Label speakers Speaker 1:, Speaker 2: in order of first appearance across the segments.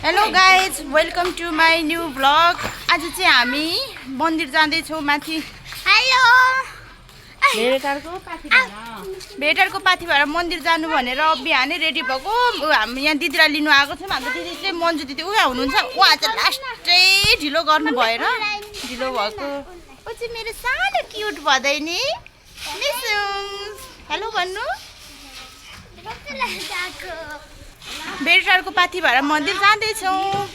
Speaker 1: Hello guys, welcome to my new blog. आज चाहिँ हामी मन्दिर जाँदैछौँ माथि। हेलो, भेटरको पाथी भएर मन्दिर जानु भनेर बिहानै रेडी भएको। हामी यहाँ दिदीलाई लिनु आएको छौँ। हाम्रो दिदी चाहिँ मन्जु दिदी उहाँ हुनुहुन्छ। उहाँ चाहिँ लास्टै ढिलो गर्नु भएर ढिलो भएको। ऊ चाहिँ मेरो सानो क्युट भदैनी हेलो भन्नु। भेटरको पाथी भएर मन्दिर जाँदैछौँ।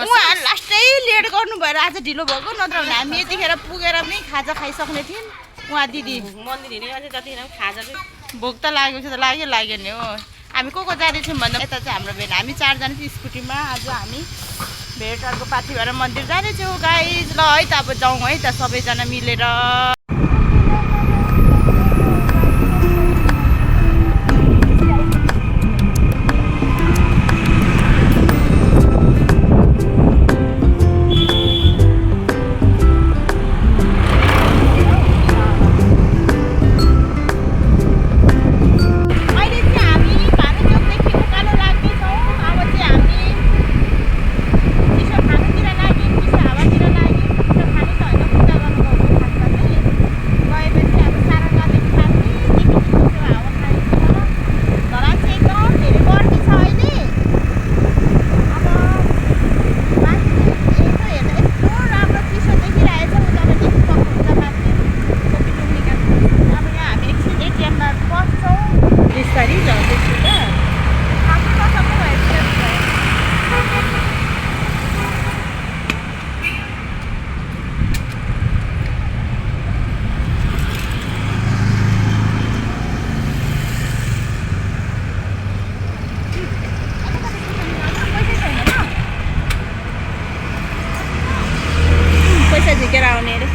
Speaker 1: उहाँ लास्टै लेट गर्नु भएर आज ढिलो भएको, नत्र भने हामी यतिखेर पुगेर पनि खाजा खाइसक्ने थियौँ। उहाँ दिदी
Speaker 2: मन्दिर हिँडेर अझै जतिखेर खाजा
Speaker 1: भोक त लागेको त लाग्यो नि हो। हामी को जाँदैछौँ भन्दा यता चाहिँ हाम्रो भेट हामी 4 जना चाहिँ स्कुटीमा। आज हामी भेटरको पाथी भएर मन्दिर जाँदैछौँ गाइज। ल है त अब जाउँ है त सबैजना मिलेर। झिकेर आउने अरे।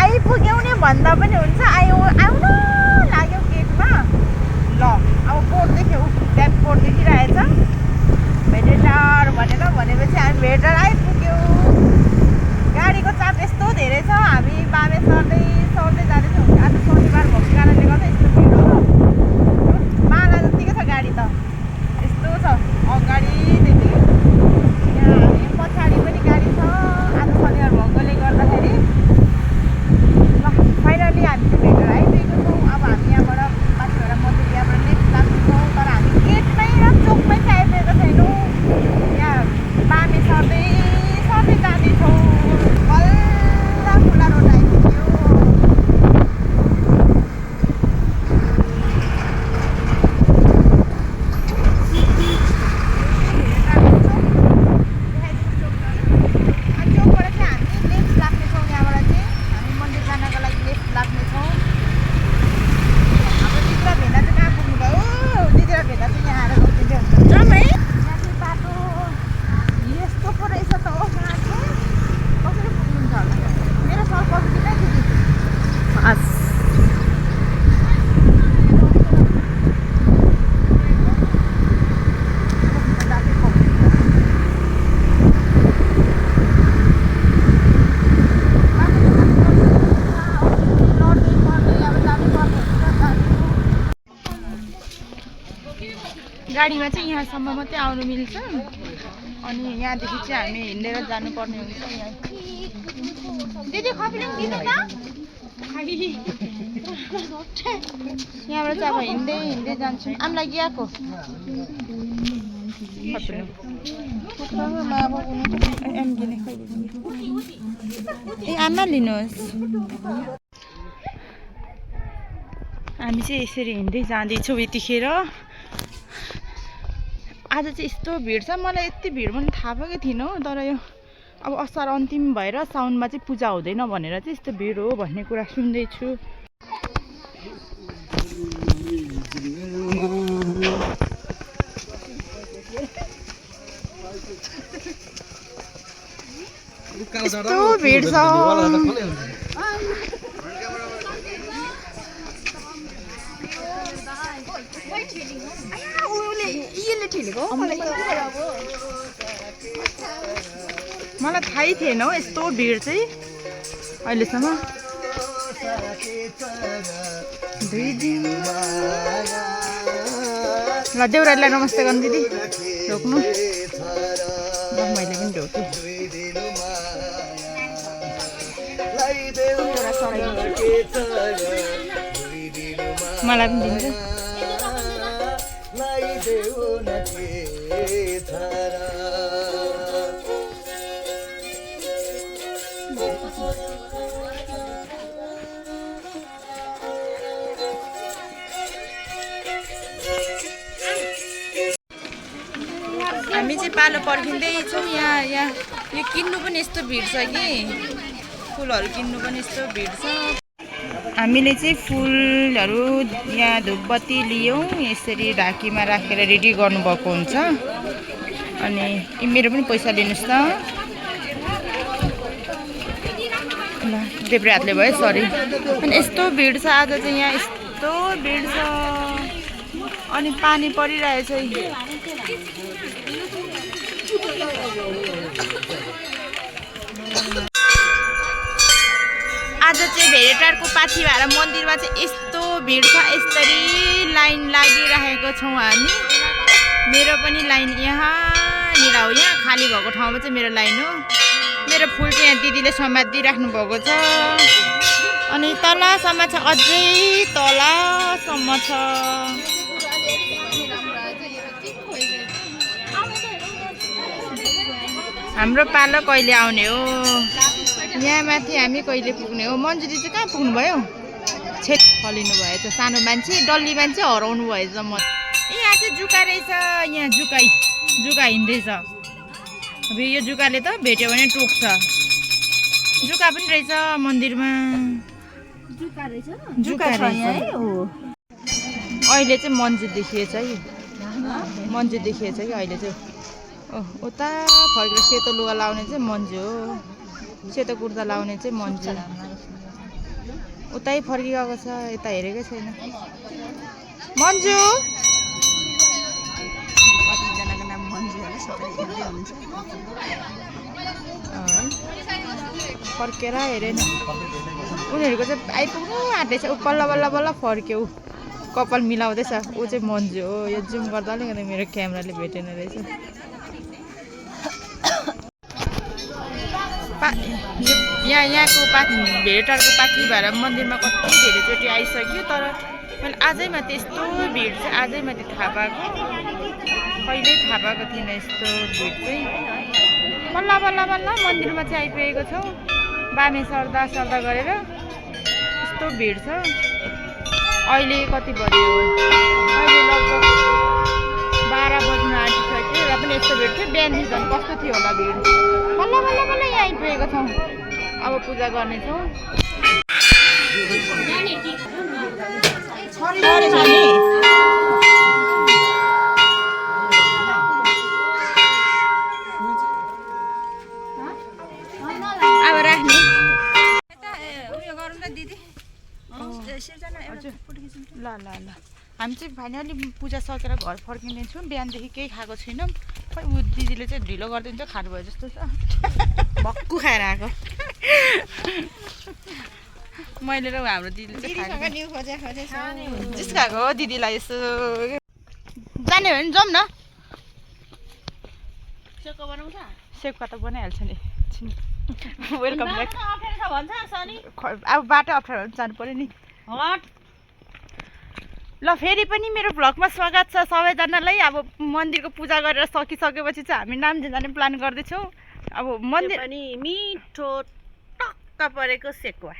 Speaker 1: आइपुग्यौँ नि भन्दा पनि हुन्छ। आउन लाग्यो गेटमा। ल अब बोर्ड देख्यो, त्यहाँ बोर्ड देखिरहेछ भेटेटर भनेपछि हामी भेटेर आइपुग्यौँ। गाडीको चाप यस्तो धेरै छ। हामी बामे सर्दै जाँदैछौँ। आज शनिबार भएको कारणले गर्दा यस्तो भिड हो। माला जत्तिकै छ गाडी त, यस्तो छ अगाडिदेखि यहाँ। हामी पछाडि पनि गाडी छ। आज शनिबार भएकोले गर्दाखेरि फाइनली हामी चाहिँ भेटेर आइपुगेको छौँ। अब हामी यहाँबाट माथि भएर मन्दिर यहाँबाट नेक्स्ट लाग्छौँ। तर हामी गेटमै र चोकमै चाहिँ आइपुगेको छैनौँ। यहाँ बामे सर्दै जाँदैछौँ। बल्ल खुला रोड आइपुग्यो। चोकबाट चाहिँ हामी लेफ्ट लाग्नेछौँ। यहाँबाट चाहिँ हामी मन्दिर जानको लागि लेफ्ट लाग्नेछौँ। हाम्रो दिदीरा भेना चाहिँ कहाँ पुग्नुभयो? दिदीरा भेना चाहिँ यहाँ आएर रोकिँदै हुन्छ। जाउँ है। यहाँ चाहिँ बाटो यस्तो पो रहेछ त हो। कहाँ चाहिँ कसरी पुग्नुहुन्छ होला? मेरो सर पक्रिँदै दिदी गाडीमा चाहिँ यहाँसम्म मात्रै आउनु मिल्छ। अनि यहाँदेखि चाहिँ हामी हिँडेर जानुपर्ने हुन्छ। यहाँ दिदी खपिङ दिनु न। यहाँबाट चाहिँ अब हिँड्दै जान्छौँ। आमलाई गएको एम गिने आमा लिनुहोस्। हामी चाहिँ यसरी हिँड्दै जाँदैछौँ यतिखेर। आज चाहिँ यस्तो भिड छ, मलाई यति भिड पनि थाहा पाएकै थिएन हो। तर यो अब असार अन्तिम भएर साउनमा चाहिँ पूजा हुँदैन भनेर चाहिँ यस्तो भिड हो भन्ने कुरा सुन्दैछु। यस्तो भिड छ। मलाई थाहै थिएन हौ यस्तो भिड चाहिँ अहिलेसम्म। ल देउरालीलाई नमस्ते गर्नु दिदी, ढोक्नु। मैले पनि ढोकेँ। मलाई पनि दिन्छ। हामी चाहिँ पालो पर्खिँदैछौँ। यहाँ यो किन्नु पनि यस्तो भिड छ कि, फुलहरू किन्नु पनि यस्तो भिड छ। हामीले चाहिँ फुलहरू यहाँ धुपबत्ती लियौँ, यसरी ढाकीमा राखेर रेडी गर्नुभएको हुन्छ। अनि मेरो पनि पैसा लिनुहोस् त। ल देब्रे हातले भयो, सरी। अनि यस्तो भिड छ आज चाहिँ यहाँ, यस्तो भिड छ। अनि पानी परिरहेछ। आज चाहिँ भेरेटारको पाथी भएर मन्दिरमा चाहिँ यस्तो भिड छ। यसरी लाइन लागिरहेको छौँ हामी। मेरो पनि लाइन यहाँनिर हो, यहाँ खाली भएको ठाउँमा चाहिँ मेरो लाइन हो। मेरो फुल चाहिँ यहाँ दिदीले समातिराख्नु भएको छ। अनि तलसम्म छ, अझै तलसम्म छ। हाम्रो पालो कहिले आउने हो? यहाँ माथि हामी कहिले पुग्ने हो? मन्जु दिदी चाहिँ कहाँ पुग्नु भयो? छेत फलिनु भएछ। सानो मान्छे डल्ली मान्छे हराउनु भएछ। म यहाँ चाहिँ जुका रहेछ। यहाँ जुका हिँड्दैछ। अब यो जुकाले त भेट्यो भने टोक्छ। जुका पनि रहेछ मन्दिरमा। जुका रहेछ। अहिले चाहिँ मन्जु देखिएछ है। मन्जु देखिएछ कि अहिले चाहिँ। उता फर्केर सेतो लुगा लाउने चाहिँ मन्जु हो। सेतो कुर्ता लाउने चाहिँ मन्जु। उतै फर्किगएको छ, यता हेरेकै छैन। मन्जु कतिजनाको नाम मन्जु होला, फर्केर हेरेन। उनीहरूको चाहिँ आइपुग्नु आँट्दैछ। ऊ बल्ल बल्ल बल्ल फर्क्यो। कपाल मिलाउँदैछ। ऊ चाहिँ मन्जु हो। यो जुम गर्दा अलिकति मेरो क्यामेराले भेटेन रहेछ। यहाँको पाथी भेरेटारको पाथी भएर मन्दिरमा कति धेरैचोटि आइसक्यो। तर मैले आजै माथि यस्तो भिड चाहिँ आजै माथि थाहा पाएको। कहिल्यै थाहा पाएको थिएन यस्तो भिड चाहिँ। बल्ल बल्ल बल्ल मन्दिरमा चाहिँ आइपुगेको छौँ। बामे सर्दा गरेर यस्तो भिड छ। अहिले कति बज्यो? अहिले लगभग 12 बज्न आँटिसक्यो। र पनि यस्तो भिड थियो। बिहान झन् कस्तो थियो होला भिड। बल्ल बल्ल बल्ल यहाँ आइपुगेको छौँ। अब पूजा गर्नेछौँ। अब राख्ने उयो गरौँ न दिदी। ल ल ल हामी चाहिँ फाइनली पूजा सकेर घर फर्किँदैछौँ। बिहानदेखि केही खाएको छैनौँ। खै ऊ दिदीले चाहिँ ढिलो गरिदिन्छ, खानुभयो जस्तो छ। भक्कु खाएर आएको। मैले र हाम्रो दिदीले चाहिँ जिस्काएको हो दिदीलाई। यसो जाने भने जाउँ न। सेक्का त बनाइहाल्छ नि। Welcome back. अब बाटो अप्ठ्यारो भने जानु पऱ्यो नि। ल फेरि पनि मेरो भ्लगमा स्वागत छ सबैजनालाई। अब मन्दिरको पूजा गरेर सकिसकेपछि चाहिँ हामी नाम्ची जाने प्लान गर्दैछौँ। अब मन्दिर पनि मिठो टक्क
Speaker 2: छक्क परेको सेकुवा।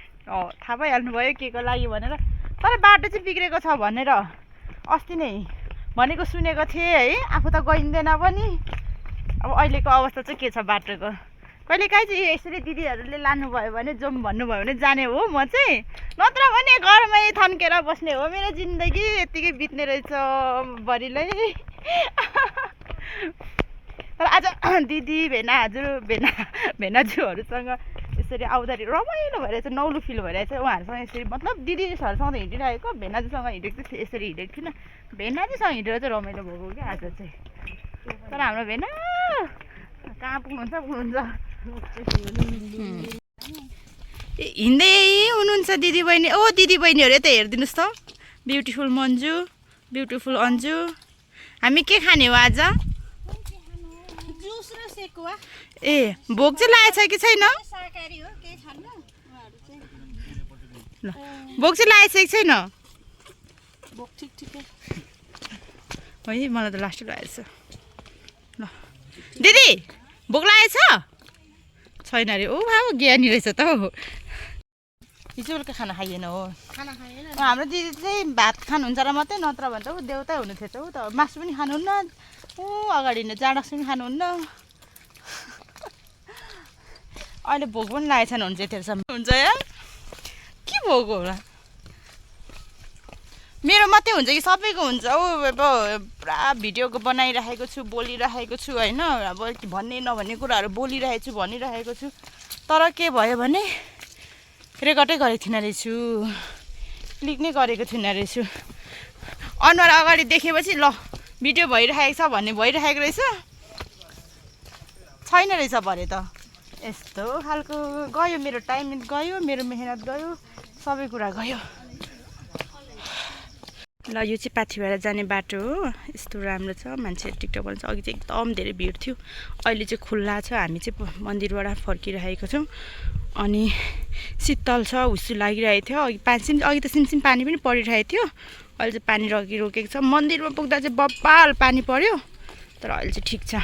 Speaker 1: थाहा भइहाल्नु भयो के को लागि भनेर। तर बाटो चाहिँ बिग्रेको छ भनेर अस्ति नै भनेको सुनेको थिएँ है। आफू त गइँदैन पनि। अब अहिलेको अवस्था चाहिँ के छ बाटोको। कहिलेकाहीँ चाहिँ यसरी दिदीहरूले लानुभयो भने जाउँ भन्नुभयो भने जाने हो म चाहिँ। नत्र भने घरमै थन्केर बस्ने हो। मेरो जिन्दगी यत्तिकै बित्ने रहेछ भरिलै। तर आज दिदी भेनाजुहरूसँग यसरी आउँदाखेरि रमाइलो भइरहेछ, नौलो फिल भइरहेछ उहाँहरूसँग यसरी। मतलब दिदीहरूसँग त हिँडिरहेको, भेनाजुसँग हिँडेको चाहिँ यसरी हिँडेको थिइनँ। भेनाजुसँग हिँडेर चाहिँ रमाइलो भएको क्या आज चाहिँ। तर हाम्रो भेना कहाँ पुग्नुहुन्छ हिँड्दै हुनुहुन्छ दिदीबहिनी। दिदीबहिनीहरू यता हेरिदिनुहोस् त। Beautiful Manju, beautiful Anju. हामी के खाने हो आज? ए भोक चाहिँ लागेको छ कि छैन? ल भोक चाहिँ लागेको छ कि छैन? है मलाई त लास्टै लागेको छ। ल दिदी भोक लागेको छैन अरे? ओ भाउ ज्ञानी रहेछ त हौ। हिजो बेलुका खाना खाइएन हो? हाम्रो दिदी चाहिँ भात खानुहुन्छ र मात्रै, नत्र भने त ऊ देउतै हुनु थियो त। ऊ त मासु पनि खानुहुन्न, ऊ अगाडि नै जाँडस पनि खानुहुन्न। अहिले भोक पनि लागेको छैन हुन्छ यतिसम्म हुन्छ या? के भोक होला? मेरो मात्रै हुन्छ कि सबैको हुन्छ? अब पुरा भिडियोको बनाइरहेको छु, बोलिरहेको छु होइन। अब भन्ने नभन्ने कुराहरू बोलिरहेको छु, भनिरहेको छु। तर के भयो भने रेकर्डै गरेको थिइनँ रहेछु, क्लिक नै गरेको थिइनँ रहेछु। अनुहार अगाडि देखेपछि ल भिडियो भइरहेको छ भन्ने भइरहेको रहेछ, छैन रहेछ भरे त। यस्तो खालको गयो मेरो टाइम, गयो मेरो मेहनत, गयो सबै कुरा गयो। ल यो चाहिँ पाथिभरा जाने बाटो हो। यस्तो राम्रो छ, मान्छेहरू टिकटक बनाउँछ। अघि चाहिँ एकदम धेरै भिड थियो, अहिले चाहिँ खुल्ला छ। हामी चाहिँ मन्दिरबाट फर्किरहेको छौँ। अनि शीतल छ, हुस्सु लागिरहेको थियो। अघि त सिमसिम पानी पनि परिरहेको थियो, अहिले चाहिँ पानी रोकेको छ। मन्दिरमा पुग्दा चाहिँ बब्बाल पानी पर्यो, तर अहिले चाहिँ ठिक छ।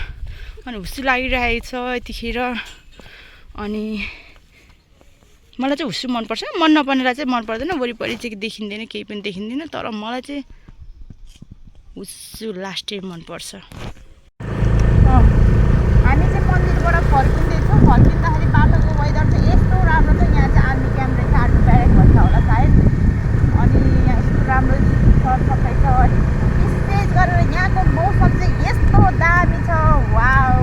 Speaker 1: अनि हुस्सु लागिरहेको छ यतिखेर। अनि मलाई चाहिँ हुस्सु मनपर्छ, मन नपर्नेलाई चाहिँ मन पर्दैन। वरिपरि चाहिँ देखिँदैन, केही पनि देखिँदैन। तर मलाई चाहिँ हुस्सु लास्टै मनपर्छ। हामी चाहिँ मन्दिरबाट फर्किँदैछौँ। फर्किँदाखेरि बाटोको वेदर चाहिँ यस्तो राम्रो छ। यहाँ चाहिँ आर्मी क्याम्प रहेछ, आर्मी ब्यारेक भन्छ होला सायद। अनि यहाँ यस्तो राम्रो सफाइ छ। विशेष गरेर यहाँको मौसम चाहिँ यस्तो दामी छ। वाउ,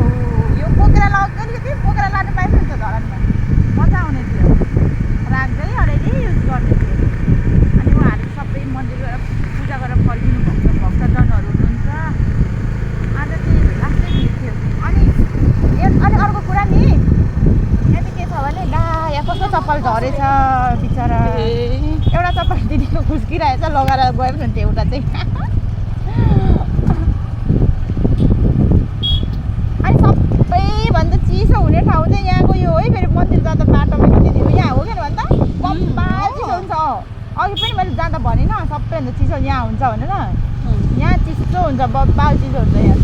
Speaker 1: यो बोकेर अलिकति बोकेर लानु पाएछ नि त धरानमा, मजा आउने थियो। राख्दै अलिअलि युज गर्ने थियो। अनि उहाँहरू सबै मन्दिरबाट पूजा गरेर फर्किनु भएको छ, भक्तजनहरू हुनुहुन्छ। आज चाहिँ लास्टै भिड थियो। अनि अर्को कुरा नि, यहाँ चाहिँ के छ भने ला यहाँ कस्तो चप्पल झरेछ बिचरा। एउटा चप्पल दिदीको खुस्किरहेछ, लगाएर गएको हुन्थ्यो एउटा चाहिँ। अनि सबैभन्दा चिसो हुने ठाउँ चाहिँ यहाँको यो है। फेरि मन्दिर जाँदा बाटोमा दिदी यहाँ हो क्या भन्दा बब्बाल चिसो हुन्छ। अघि पनि मैले जाँदा भनिनँ सबैभन्दा चिसो यहाँ हुन्छ भनेर। यहाँ चिसो हुन्छ, बब्बाल चिसो हुन्छ यहाँ।